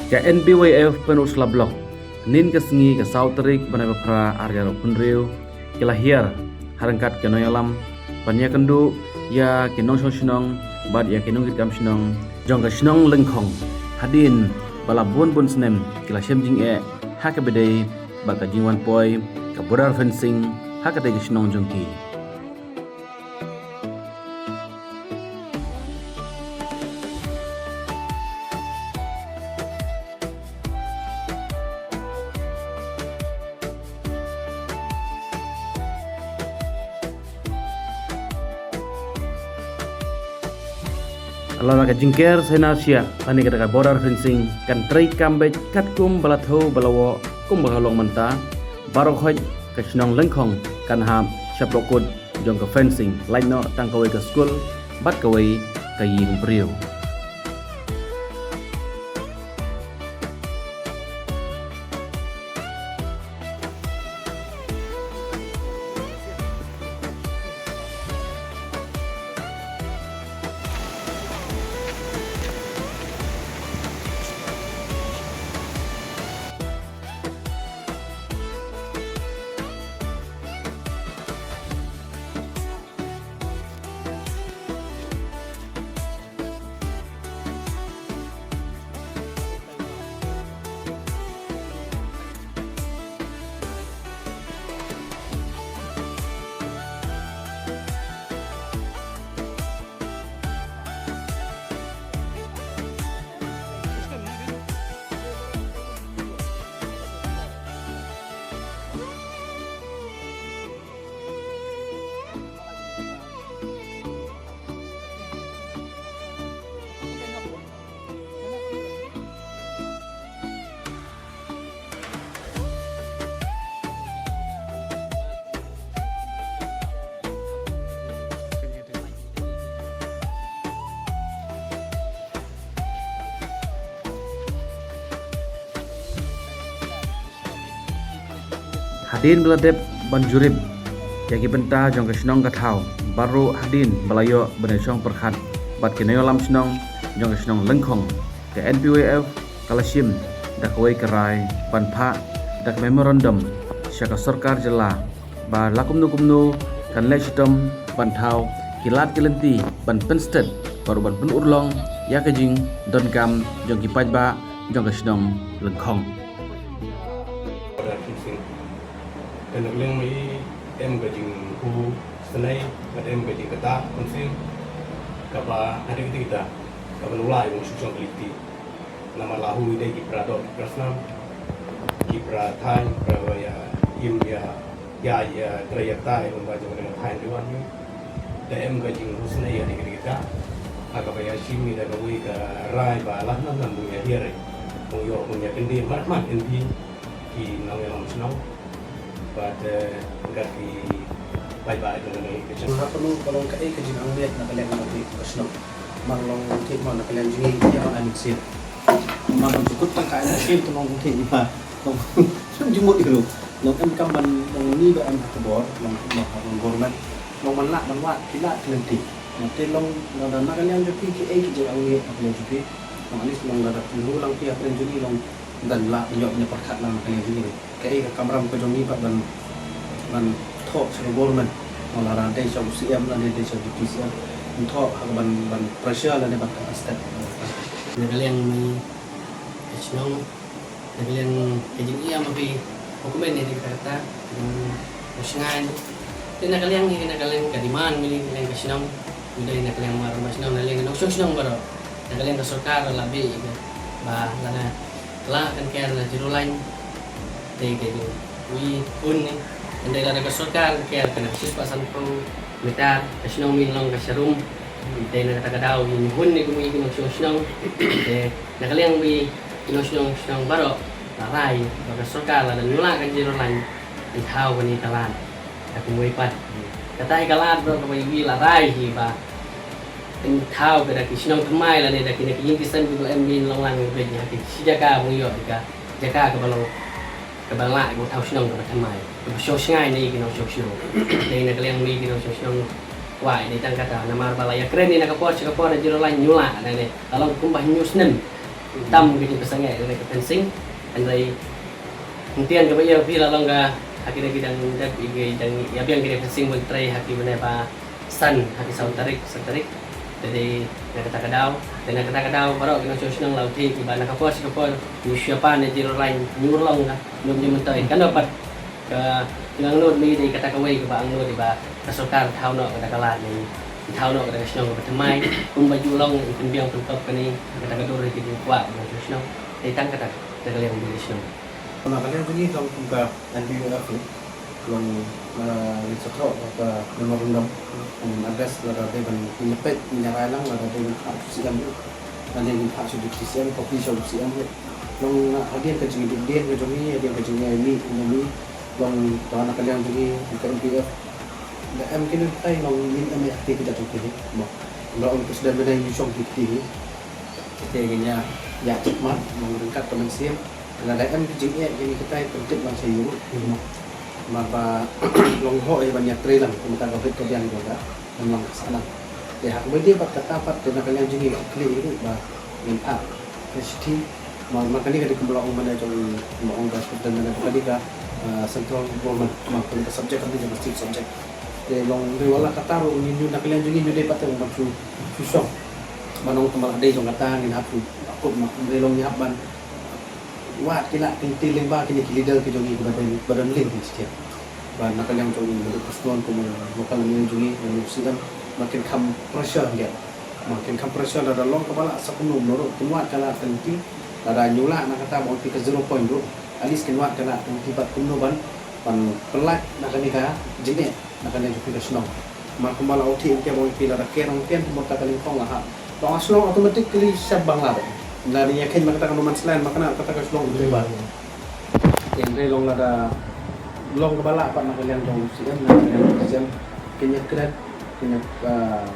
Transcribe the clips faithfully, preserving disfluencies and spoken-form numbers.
Ka N P Y F Pynursla Block, hynnin ka sngi ka saw tarik bnai ba phra ar hajar arphew hynriew, ki la hiar ha ryngkat ki nongïalam ban ïakynduh ïa ki nongshong shnong bad ïa ki nongkitkam shnong jong ka shnong Lyngkhong, hadien ba la bun bun snem ki la shem jingeh ha kaba ïadei bad ka jingwan poi ka border fencing ha katei ka shnong jong ki. Lada ka jingker sainar shiah lane kata ka border fencing kan treikam beit katkum ba la thew ba la wah kumba ka long mynta, baroh khoit ka shnong Lyngkhong kan hap shapoh kut jong ka fencing, lait noh tang kawei ka skul bad kawei ka ïing briew. Hadien ba la dep ban jurip ïa ki bynta jong ka shnong ka thaw, baroh hadien ba la ïoh ban ïashong pyrkhat bad ki nongïalam shnong jong ka shnong Lyngkhong, ka N P Y F ka la shim da kawei ka rai ban phah da ka memorandum sha ka sorkar jylla ba la kumno kumno kan leh shitom ban thaw ki lad ki lynti ban pynsted bad ruh ban pynurlong ïa ka jingdonkam jong ki paidbah jong ka shnong Lyngkhong. Te na ka liang ma i em ka jinghu snei bad em ka jingkata mynsiem kaba hadien kita kaba nulai ong shu shong ka lynti. Namar la hu i dei ki para doh ki para snam, ki para thaiñ, para ba ïa im ïa ïa ïa trei ïa kata ïa lum ba jong ka thaiñ ri wan ïa. Da em ka jingrusnei ïa dei ka dei ka ha kaba ïa shim i da kawei ka rai ba lah nam nam bun ïa hiar ri bun ïoh bun ïa kyndit mat mat ïa ki nongïalam shnong. Bad eh, kat ki paidbah jong kane ka shnong. Nga pynlong ka long kaei ka jingangmiat na ka liang ka shnong. Mar long thik mar na ka liang jong ngi ïa ai mynsiem. Mar ban sukut tang ka ai mynsiem to long thik mar. Long sum jingmut ïa ruh. Long em kam ban long ni ba em ha ka bor, long ha ka bor man. Long man lah ban wad ki lad ki lynti. Te long lada na ka liang jong phi kiei ki jingangmiat na ka liang jong phi. Long anis long lada pynru lang phi ha ka liang jong ngi long dan lah ban ïoh ban pyrkhat lang na ka liang jong ngi. Kaei ka kamram ka jong ngi pat ban, ban thoh sha ka government. Mo lada dei sha u C M lane dei sha u Deputy C M. Ban thoh ha ka ban, ban pressure lane ban kata step. Na ka liang ngi ka shnong, na ka liang ka jingïam ha phi. Hukum ne dei kata kata, ka jingshngaiñ. Te na ka liang ngi, na ka liang ka demand ngi, na ka liang ka shnong. Ngi dei na ka liang mar ba shnong, na liang nongshong shnong baroh. Na ka liang ka sorkar la bih ïa ka ba lada la kan ker na Jyrolaiñ. Dei ka jingwi hun ne. Dei lada ka sorkar kan ker ka na shispah sanphew meter, ka shnong min long ka sharum. Dei na kata ka daw ïa hun ne kum ïa ki nongshong shnong. Dei na ka liang wi ki nongshong shnong baroh la rai ba ka sorkar lada ngi la kan Jyrolaiñ, kan thaw kane ka lad. Da kumwei pat. Kata hi ka lad baroh kaba ïa wi la rai hi ba kan thaw ka da ki shnong thymmai lane da kine ki ïing ki sem kiba la em, min long lang beit ha ki shi jaka bun ïoh ka jaka kaba long kaba lah ka thaw shnong kaba thymmai, kaba shong shngaiñ na ïa ki nongshong shnong. Dei na ka liang wi ki nongshong shnong. Wai dei tang kata namar ba la ïakren ïa na ka por sha ka por na Jyrolaiñ, ngi la da ne ka long kumba hynñiew snem. Tam ka jingpynsangeh ïa ka fencing. Hynrei hynrei kaba ïa phi la long ka ha ki dang ki dang dep i ki dang ïa biang ki dang fencing ban trei ha ki bnai ba san ha ki saw tarik, san tarik. Te dei na kata ka daw, te na kata ka daw baroh ki nongshong shnong la uti kiba na ka por sha ka por ngi shu pan ne zero line ngi urlong ka num ngi mentoi kan dapat ka. Nga ngnud ni dei kata kawei kaba ngnud ba ka sorkar thaw noh kata ka lad ni, thaw noh kata ka shnong kaba thymmai kumba ju long i pynbiang pynkop kane kata ka dur ki jingkwah ka shnong. Dei tang kata kata ka liang jong ka shnong. Na ka liang jong ngi long kum ka N P O F ni long, ah, ngi sa thoh ka memorandum, um, address lada dei ban pynpeit ngi ïa rai lang lada dei ban phah sha C M, lada dei ban phah sha Deputy C M, copy sha C M. Long na hadien ka jingdien ka jong ngi, hadien ka jingïaid mih jong ngi, long ba na ka liang jong ngi ka N P F da em kine tai long ngin em ïa kti ka jong kine mo. Ba ong ka sdang bnai ngi shong kti kti. Te ngin ïa ïa check mat long ryngkat ka mynsiem. Lada em ki jingeh kine kitai pyntip lang sha ïu mo. Ba long ho ïa ban ïa trei lang kumta ka bit ka biang jong ka. Nang sa nang. Te ha kaba ïadei bad kata pat te na ka liang jong ngi ka khlieh ruh ba ngin phah ka shithi. Ma, ma kane ka dei kumba la ong mynne jong, kumba ong ka student mynne ba ka dei ka, ah, central government, ma kane ka subject ka dei ka state subject. Te long dei wala kata ruh ngi, ngi na ka liang jong ngi ngi dei pat te ban shu, shu shong. Ban ong kumba la dei jong kata ngin hap shu kup ma dei long ngi hap ban wad ki lah ki lynti lyngba kine ki leader ki jong ngi ba don, ba don link ki stia. Ba na ka liang jong ngi ruh ka sdang kum local M L A jong ngi, ngi ruh sdang ba kin kham pressure ngi. Ba kin kham pressure lada long kaba lah sa kumno kumno ruh kin wad ka lah ka lynti. Lada ngi lah na kata ba ong ki ka zero point ruh, at least kin wad ka lah ka lynti bad kumno ban, ban pynlait na kane ka jingeh. Na ka liang jong ka shnong. Mar kumba la uti ïa ki ba ong ki lada ker ong ken kumta ka lyngkong la ha. Long shnong automatically shap bang la. Na ri ïa ken ma kata ka no man's land ma kane kata ka shnong uti ba. Ïa hynrei long lada long kaba lah pat na ka liang jong C M na ka liang jong C M. Kin ïa kret, kin ïa, ah,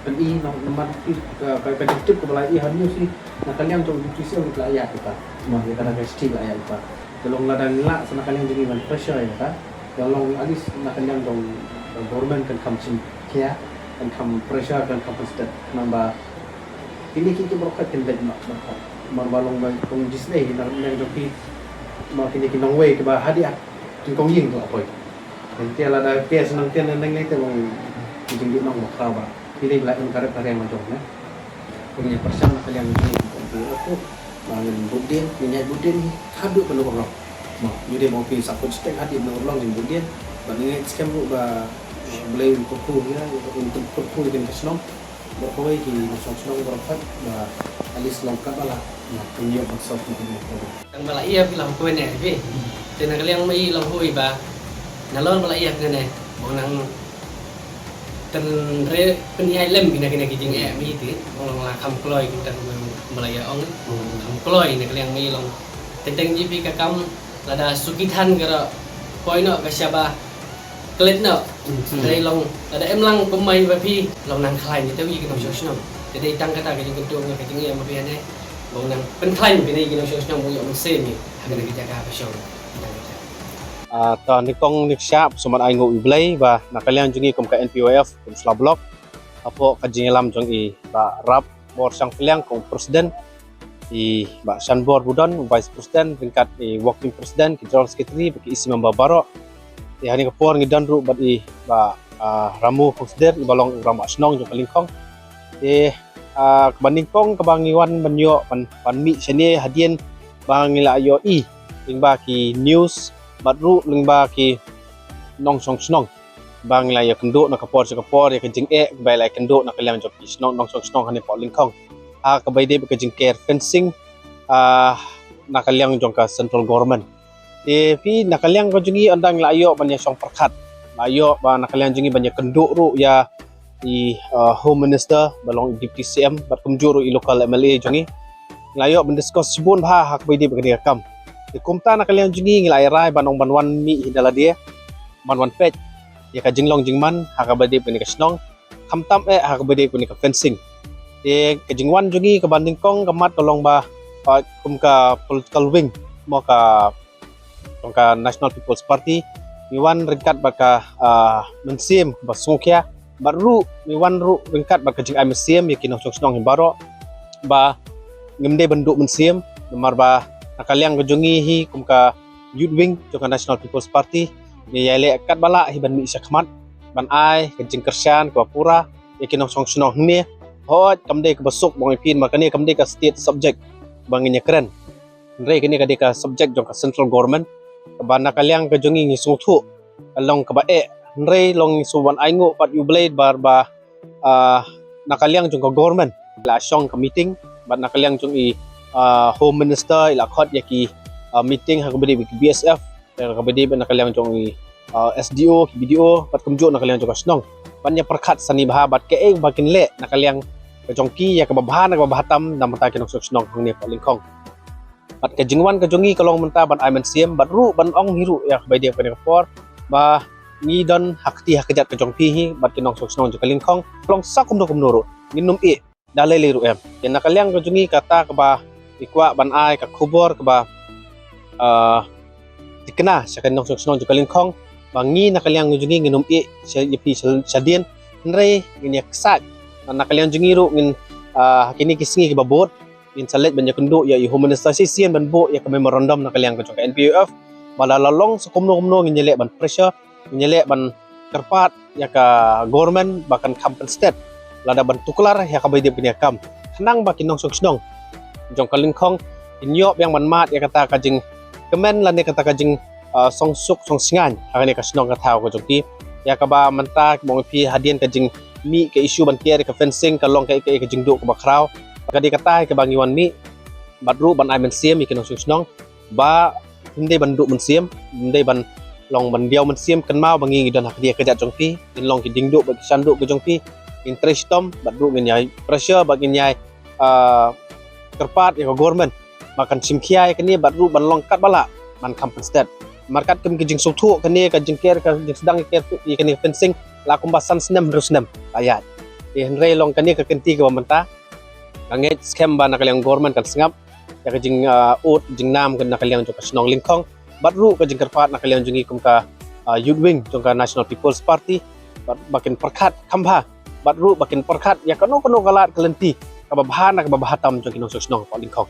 pyni noh namar ki, ah, ka, ka jingtip kaba la ïa ha news hi. Na ka liang jong C M la ïa kita. Ma ïa kata ka state la ïa kita. Te long lada ngi lah sa na ka liang jong ngi ban pressure ïa kata. Te long at least na ka liang jong government kan kham shim khia, kan kham pressure, kan kham pynstep. Namar ba kine ki ki baroh kin beit noh baroh. Mar ba long ba kong jisnei na ka liang jong ki, ma kine ki nongwei kiba hadien kin kong ïing la poi. Te lada pia sa nang pia nang nang te long ki jingdih nong ba khraw ba. Phi dei ba la encourage ka riang la jong ne. Phi dei pyrshang na ka liang jong phi, phi, phi, ba ngin bud dien, ngin ïaid bud dien haduh ban urlong. Mo, ngi dei ba phi sa put stek haduh ban urlong ngin bud dien. Ba ngin ïaid skhem ruh ba Blei un kyrkhu ïa, un kyrkhu ïa ka shnong. Ba kawei ki nongshong shnong baroh pat ba at least long kaba lah. Mo, ngin ïoh ban solve ïa ka. Tang ba la ïa phi la hoi ne phi. Te na ka liang ma i la hoi ba nalor ba la ïa phi ne. Mo nang tynrai pynïaid lem kine kine ki jingeh ma i te. Mo long la kham kloi kumta ba la ïa ong. Mo kham kloi na ka liang ma i long. Teng teng ji phi ka kam lada suki than ka ra poi noh ka shaba. Klet noh. Hmm. Dei long lada em lang kumai ba phi long nang khlaiñ te wi ki nongshong shnong. Te dei tang kata ka jingkyntu nga ka jingïa ma phi ane. Long nang pynkhlaiñ phi ne ki nongshong shnong ba ïoh mynsiem ïa ha kane ka jaka ba shong. Tang kata. Ah, ta nyngkong nyngshap sumar ai nguh ïa U Blei ba na ka liang jong ngi kum ka N P O F kum Sla Block. Hapoh ka jingïalam jong i Bah Rap Bor Shangpliang kum president. I Bah Shanbor Budon, Vice President, ryngkat i Working President, ki General Secretary, bad ki E C member baroh. Te ha kane ka por ngi don ruh bad i Bah, ah, Ramu Khongsdir, i ba long u rangbah shnong jong ka Lyngkhong. Te, ah, kaba nyngkong kaba ngi wan ban ïoh ban, ban mih shane hadien ba ngi la ïohi lyngba ki news bad ruh lyngba ki nongshong shnong. Ba ngi la ïakynduh na ka por sha ka por ïa ka jingeh ba la ïakynduh na ka liang jong ki shnong nongshong shnong hangne hapoh Lyngkhong. Ha kaba ïadei bad ka jingker fencing, ah, na ka liang jong ka central government. Te phi na ka liang ka jong ngi ynda ngi la ïoh ban ïashong pyrkhat. La ïoh ba na ka liang jong ngi ban ïakynduh ruh ïa i, ah, Home Minister ba long i Deputy C M bad kumjuh ruh i local M L A jong ngi. Ngi la ïoh ban discuss shibun bha ha kaba ïadei bad kane ka kam. Te kumta na ka liang jong ngi ngi la ïa rai ban ong ban wan mih hi da lade. Ban wan peit ïa ka jinglong jingman ha kaba ïadei bad kane ka shnong, khamtam eh ha kaba ïadei bad kane ka fencing. Te ka jingwan jong ngi kaba nyngkong ka mat ka long ba, ba kum ka political wing mo ka, jong ka National People's Party ngi wan ryngkat bad ka, ah, mynsiem ba sngewkhia bad ruh ngi wan ruh ryngkat bad ka jingai mynsiem ïa ki nongshong shnong hi baroh ba ngim dei ban duh mynsiem, namar ba na ka liang ka jong ngi hi kum ka Youth Wing jong ka National People's Party, ngi ïaleh katba lah hi ban mih shakhmat, ban ai ka jingkyrshan kaba pura ïa ki nongshong shnong hangne. Hooid, kam dei kaba suk ba ngi pyn ba kane kam dei ka state subject ba ngin ïakren. Hynrei kane ka dei ka subject jong ka central government, kaba na ka liang ka jong ngi ngi sngewthuh ka long kaba eh, hynrei long ngi shu wan ainguh pat ïa U Blei ba, ba, ah, na ka liang jong ka government la shong ka meeting, bad na ka liang jong i, ah, Home Minister i la khot ïa ki, ah, meeting ha kaba dei ki B S F, ha kaba dei na ka liang jong i, ah, S D O, ki B D O, bad kumjuh na ka liang jong ka shnong, ban ïa pyrkhat sani bha bad kaei ba kin leh na ka liang ka jong ki ïa kaba bha na kaba bha tam na ka bynta ki nongshong shnong hangne hapoh Lyngkhong. Bad ka jingwan ka jong ngi ka long mynta ban ai mynsiem, bad ruh ban ong hi ruh ïa kaba ïadei bad kane ka por ba ngi don ha kti ha kjat ka jong phi hi bad ki nongshong shnong jong ka Lyngkhong. Long sa kumno kumno ruh, ngin ym ïeh da lei lei ruh em. Ïa na ka liang ka jong ngi kata kaba ngi kwah ban ai ka khubor kaba, ah, thikna sha ki nongshong shnong jong ka Lyngkhong ba ngi na ka liang ka jong ngi ngin ym ïeh sha, ïa phi sha, shadien. Hynrei ngin ïa ksaid na ka liang jong ngi ruh ngin, ah, ha kine ki sngi kiba bud ngin sa leit ban ïakynduh ïa i Home Minister shisien ban buh ïa ka memorandum na ka liang ka jong ka N P F. Ba lada long sa kumno kumno ngin ïaleh ban pressure, ngin ïaleh ban kyrpad ïa ka government ba kan kham pynstet lada ban tuklar ïa kaba ïadei bad kane ka kam, khnang ba ki nongshong shnong jong ka Lyngkhong kin ïoh biang ban mad ïa kata ka jingkmen lane kata ka jing, ah, song suk song sngewbha ha kane ka shnong ka thaw ka jong ki. Ïa kaba mynta ki bang phi hadien ka jingmih ka issue ban ker ka fencing ka long ka, ka, ka jingduh kaba khraw. Ka dei kata kaba ngi wan mih bad ruh ban ai mynsiem ïa ki nongshong shnong ba ym dei ban duh mynsiem, ym dei ban long ban diaw mynsiem, kynmaw ba ngi ngi don ha kti ha kjat jong phi, ngin long ki diengduh bad ki shanduh ka jong phi, ngin trei shitom bad ruh ngin ïai pressure bad ngin ïai, ah, kyrpad ïa ka government ba kan shim khia ïa kane bad ruh ban long katba lah ban kham pynstet. Namar katkum ka jingsngewthuh kane ka jingker ka jingsdang ker ïa kane ka fencing la kumba san snem hynriew snem la ïaid. Te hynrei long kane ka kynti kaba mynta ka ngeit skhem ba na ka liang government kan sngap ïa ka jing, ah, ud jingnam ka na ka liang jong ka shnong Lyngkhong, bad ruh ka jingkyrpad na ka liang jong ngi kum ka, ah, Youth Wing jong ka National People's Party, bad ba kin pyrkhat kham bha, bad ruh ba kin pyrkhat ïa kano kano ka lad ka lynti kaba bha na kaba bha tam jong ki nongshong shnong hapoh Lyngkhong.